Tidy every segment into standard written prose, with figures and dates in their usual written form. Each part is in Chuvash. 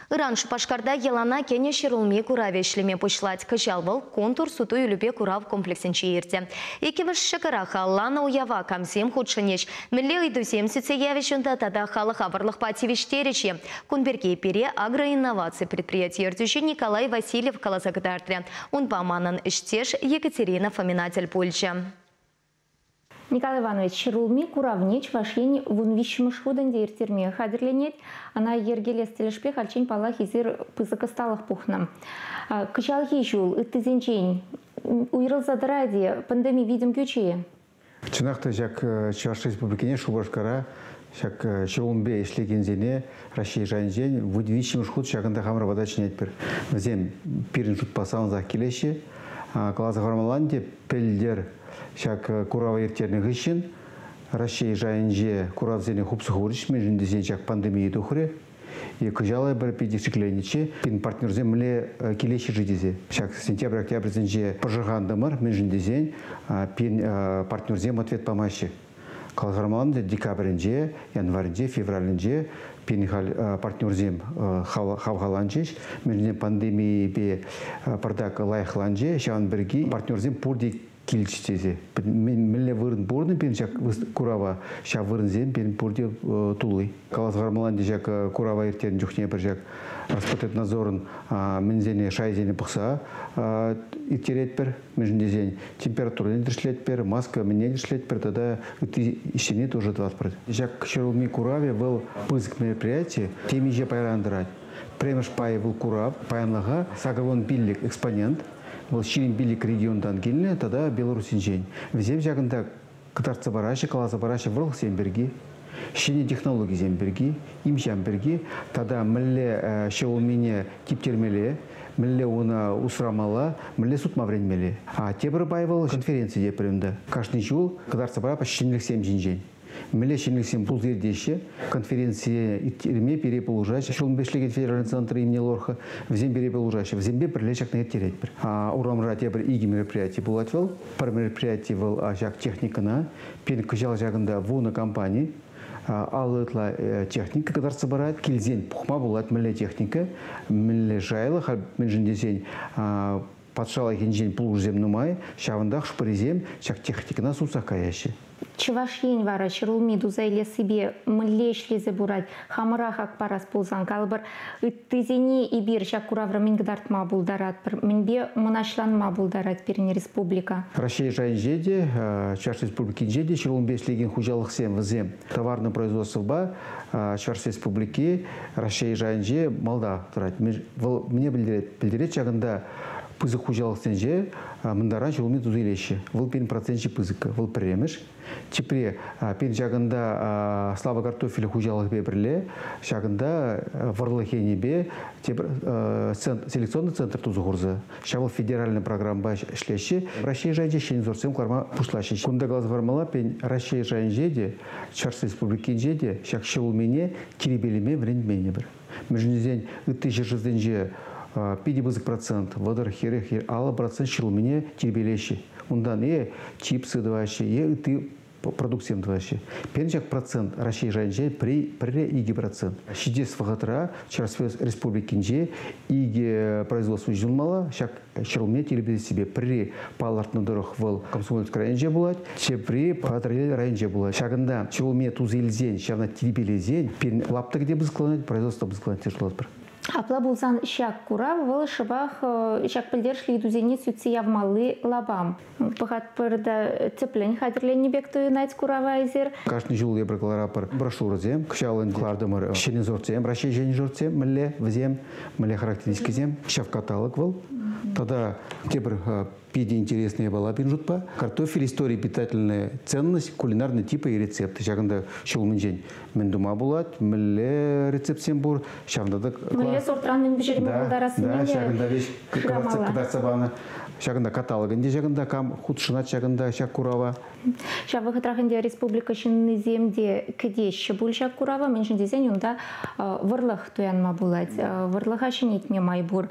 Ыран Шупашкарта йӑлана кӗнӗ ҫӗрулми куравӗ ӗҫлеме пуҫлать. Кӑҫал вӑл «Контур» суту-илӳпе курав комплексӗнче иртӗ. Иккӗмӗш ҫӑкӑра халалланӑ уява камсем хутшӑнӗҫ, мӗнле ыйтусем сӳтсе явӗҫ унта тата халӑха вӑрлӑхпа тивӗҫтерӗҫ-и? Кун пирки пире «Агроинноваци» предприяти ертӳҫи Николай Васильев каласа кӑтартрӗ. Унпа манӑн ӗҫтеш Екатерина Фомина тӗл пулчӗ. Николай Иванович, ҫӗрулми куравне Чӑваш Ен 13-мӗш хут ӗнтӗ ирттерме хатӗрленет. Ӑна йӗркелес тӗлӗшпе хальччен, паллах, эсир пысӑк ӑсталӑх пухнӑ. Кӑҫалхи ҫул ыттисенчен уйрӑлса тӑрать-и? Пандеми витӗм кӳчӗ-и? Чӑнах та ҫак Чӑваш Республикине, Шупашкара ҫак ҫӗрулмипе ӗҫлекенсене Раҫҫей шайӗнчен 13-мӗш хут ҫакӑнта хамӑр пата чӗнетпӗр. Вӗсем пирӗн шутпа савӑнсах килеҫҫӗ. Каласа хӑвармалла ӗнтӗ, пӗлтӗр ҫак курава ирттернӗ хыҫҫӑн Раҫҫей шайӗнче куравсене хупса хурӗҫ, мӗншӗн тесен ҫак пандемия тухрӗ. И кӑҫал эпир питӗ шикленнӗччӗ, пирӗн партнерсем мӗнле килеҫҫӗ-ши тесе. Ҫак сентябрь-октябрьсенче пӑшӑрхантӑмӑр, мӗншӗн тесен пирӗн партнерсем ответ памаҫҫӗ. Каласа декабрӗнче, январӗнче, февралӗнче пирӗн халь партнерсем хавхаланчӗҫ. Мӗншӗн пандемипе пӑртак лайӑхланчӗ, ҫавӑн пирки партнерсем пурте килчӗ тесе. Мӗнле вырӑн пурнӑ пирӗн ҫак курава, ҫав вырӑнсем пирӗн пурте тулли. Каласа хӑвармалла ҫак курава ирттернӗ чухне пӗр ҫак Роспотребнадзорӑн мӗнсене, шайсене пӑхса ирттеретпӗр. Мӗншӗн тесен температурӑна тӗрӗслетпӗр, маска мӗнне тӗрӗслетпӗр тата ытти ӗҫсене тоже тӑватпӑр. Ҫак ҫӗрулми куравӗ вӑл пысӑк мероприяти, темиҫе пайран тӑрать. Пӗрремӗш пайӗ вӑл курав, паянлӑха 85 экспонент, вӑл 25 регионтан килнӗ тата Белоруссинчен. Вӗсем ҫакӑнта кӑтартса параҫҫӗ, каласа параҫҫӗ вӑрлӑхсем пирки, ҫӗнӗ технологисем пирки, им-ҫам пирки тата мӗнле ҫӗрулмине типтермелле, мӗнле уна усрамалла, мӗнле сутма вӗренмелле. А тепӗр пай вӑл конференци тепӗр ӗнтӗ. Кашни ҫул кӑтартса парапӑр ҫӗнӗлӗхсем ҫинчен. Мӗнле ҫӗнӗлӗхсем пулса иртеҫҫӗ, конференцие ирттерме пире пулӑшаҫҫӗ. Ҫулӑмпа ӗҫлекен федеральный центр имени Лорха вӗсем пире пулӑшаҫҫӗ. Вӗсемпе пӗрле ҫакна ирттеретпӗр. Урамра тепӗр икӗ мероприяти пулать вӑл. Пӗр мероприяти вӑл ҫак техникӑна. Пирӗн кӑҫал ҫакӑнта 10 компани 50 ытла техника кӑтартса парать. Килсен пухма пулать мӗнле техника, мӗнле шайлӑ, мӗншӗн тесен патшалӑхӗнчен пулӑшусем нумай, ҫавӑнтах шпӑрисем ҫак техникӑна сутсах каяҫҫӗ. Чӑваш Ен вара ҫӗрулми туса илессипе мӗнле ӗҫлесе пырать? Хамӑра хак парас пулсан, калӑпӑр, ыттисене эпир ҫак куравра мӗн кӑтартма пултаратпӑр, мӗнпе мӑнаҫланма пултарать пирӗн республика? Раҫҫей шайӗнче те, Чӑваш Республикинче те ҫӗрулмипе ӗҫлекен хуҫалӑхсем вӗсем товарный производствӑпа Чӑваш Республики Раҫҫей шайӗнче малта тӑрать. Вӑл мӗне пӗлтерет? Пӗлтерет ҫакӑнта пысӑк хуҫалӑхсенче мӑнтаран ҫулми туса илеҫҫӗ. Вӑл пирӗн проценчӗ пысӑк. Вӑл пӗрремӗш. Тепре пирӗн ҫакӑнта Слава картофель хуҫалӑхӗпе пӗрле ҫакӑнта вӑрлӑх енӗпе тепӗр селекционный центр туса хурса ҫав вӑл федеральный программӑпа ӗҫлеҫҫӗ. Раҫҫей шайӗнче ҫӗнӗ сортсем кӑларма пуҫлаҫҫӗ. Кунта каласа хӑвармалла, пирӗн Раҫҫей шайӗнче те, Чӑваш Республикинче те ҫак ҫӗрулмине тирпейлеме вӗрентмен эпир. Мӗншӗн тесен ытти ҫӗршывсенче питӗ пысӑк процент, 30, 40, 50% ҫӗрулмине тирпейлеҫҫӗ. Унтан е чипсы тӑваҫҫӗ, е ытти продуктсем тӑваҫҫӗ. Пирӗн ҫак процент Раҫҫей шайӗнче пӗрре 2%. Ҫитес вӑхӑтра Чӑваш Республикинче икӗ производство уҫӑлмалла. Ҫак ҫӗрулме тирпейлессипе пӗрре палӑртнӑ тӑрӑх вӑл Комсомольск районӗнче пулать, тепри Патӑрьел районӗнче пулать. Ҫакӑнта ҫӗрулме туса илсен, ҫавна тирпейлесен пирӗн лаптӑкӗ те пысӑкланать, производство пысӑкланать тесе шутлатпӑр. Апла пулсан ҫак курав вӑл шӑпах ҫак пӗлтерӗшлӗ ыйтусене сӳтсе явмалли лапам. Пӑхатпӑр та тӗплӗн хатӗрленнӗ пек туйӑнать курава эсир. Кашни ҫул эпир кӑларатпӑр брошюрӑсем, кӑҫал кӑлартӑмӑр ҫӗнӗ сортсем, Раҫҫей ҫӗнӗ сортсем, мӗнле вӗсем, мӗнле характеристикисем, ҫав каталог вӑл. Тата тепӗр питӗ интересный япала пирӗн шутпа. Картофель истории питательная ценность, кулинарный типы и рецепты. Ҫакӑнта ҫулмӗнчен мӗн тума пулать, мӗнле рецептсем пур, ҫавӑнта та Мӗнле сортран мӗн пӗҫерме пултарассине Да, ҫакӑнта веҫ кӑтартса панӑ. Ҫакӑнта каталог ӗнтӗ, ҫакӑнта кам хутшӑнать ҫакӑнта ҫак курава. Ҫав вӑхӑтрах ӗнтӗ республика ҫыннисем те кӗтеҫҫӗ пуль ҫак курава, мӗншӗн тесен унта вӑрлӑх туянма пулать, вӑрлӑха ҫӗнетме май пур.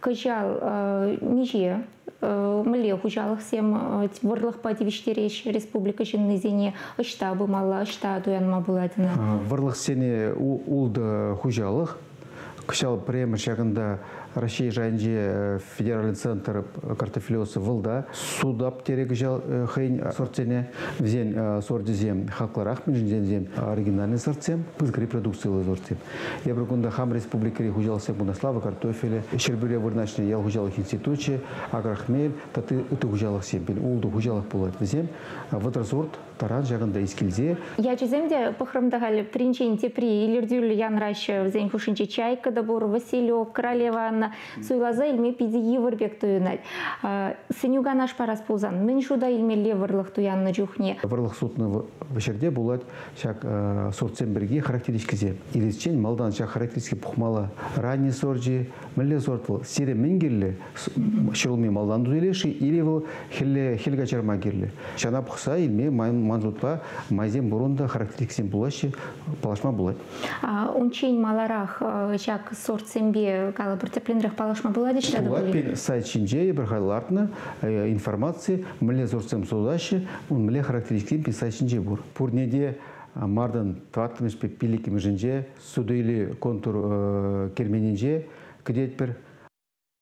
Кӑҫал миҫе мӗнле хуҫалӑхсем вӑрлӑхпа тивӗҫтереҫҫӗ республика ҫыннисене, ӑҫта пымалла, ӑҫта туянма пулать ӑна? Вӑрлӑхсене ултӑ хуҫалӑх Кӑҫал пӗрремӗш ҫакӑнта Раҫҫей шайӗнче федеральный центр картофелиоса вӑл та сутап тере кӑҫал хӑйӗн сортсене. Вӗсен сорчӗсем хаклӑрах, мӗншӗн вӗсем оригинальный сортсем, пысӑк репродукцияллӑ сортсем. Эпир кунта хам республикӑри хуҫалӑхсем кунта Слава картофелӗ, Ҫӗрпӳре вырнаҫнӑ ял хуҫалӑх институчӗ, Агрохмель тата ытти хуҫалӑхсем, ултӑ хуҫалӑх пулать. Вӗсем 30 сорт таран ҫакӑнта искилсе. Ячӗсем те пӑхрӑм та халь пӗринчен тепри илӗртӳллӗ янраҫҫӗ. Вӗсен хушшинче Чайка та пур, Василек, Королева Анна. Суйласа илме питӗ йывӑр пек туйӑнать. Сӗнӳ канаш парас пулсан, мӗн шута илмелле вӑрлӑх туяннӑ чухне? Вӑрлӑх сутнӑ ҫӗрте пулать ҫак сортсем пирки характеристикисем. Илесчен малтан ҫак характеристики пухмалла. Ранний сорчӗ, мӗнле сорт вӑл? Сире мӗн кирлӗ? Ҫӗрулми малтан туса илесшӗ или вӑл хӗл каҫарма кирлӗ? Ҫана пӑхса илме ман шутпа майсем пур унта, характеристикисем пулаҫҫӗ, паллашма пулать. Унччен маларах ҫак сортсемпе калӑпӑр тӗплӗнрех паллашма пулать-и? Пулать. Пин сайт ҫинче эпир халь лартнӑ информаци, мӗнле сортсем сутаҫҫӗ, ун мӗнле характеристикисем пин сайт ҫинче пур. Пурне те мартӑн тӑваттӑмӗшпе пиллӗкмӗшӗнче суту-илӳ контур керменӗнче кӗтетпӗр.